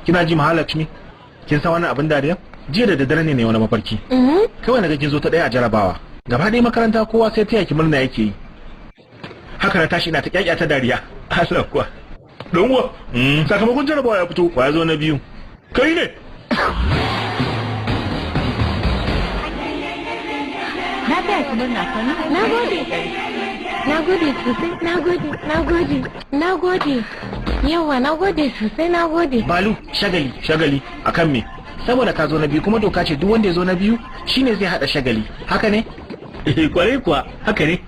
Kina ji, Mahalakshmi? Kin san wani abin dariya? Jiya da daddare ne wani mafarki. Kawai na ga kin zo ta ɗaya a jarabawa. Gaba ɗaya makaranta kowa sai taya ki murna yake yi. Haka na tashi ina ta ta dariya. Allah kuwa. Dan uwa, sakamakon jarabawa ya fito. Wa ya zo na biyu? Kai ne. Na taya ki murna, sannu. Na gode. Na gode sosai, na gode, na gode, na gode. Yawa, na gode sosai, na gode. Balu, shagali. Shagali akan me? Saboda ka zo na biyu, kuma doka ce duk wanda ya zo na biyu shine zai hada shagali. Haka ne? Eh, kwarai kuwa, haka ne.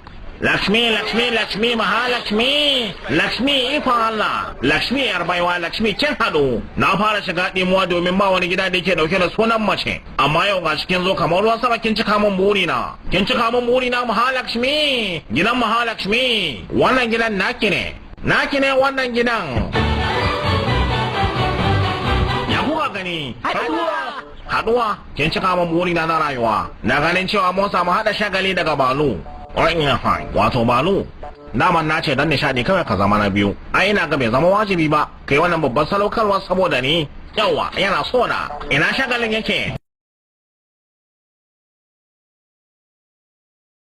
Lakshmi, Lakshmi, Lakshmi, Mahalakshmi, Lakshmi, ikon Allah, Lakshmi yar baiwa, Lakshmi kin haɗu. Na fara shiga ɗimuwa domin ba wani gida da yake ɗauke da sunan mace. Amma yau ga kin zo kamar ruwan sama, kin cika min burina. Kin cika min burina, Mahalakshmi, gidan Mahalakshmi. Wannan gidan naki ne. Naki ne wannan gidan. Ya kuka gani? Haɗuwa. Haɗuwa, kin cika min burina na rayuwa. Na ganin cewa mun samu haɗa shagali daga Balu. Wato Balu, daman na ce don nishaɗi kawai ka zama na biyu. Ai ina ga bai zama wajibi ba kai wannan babban salaukarwa saboda ni. Yawa, yana so na. Ina shagalin yake?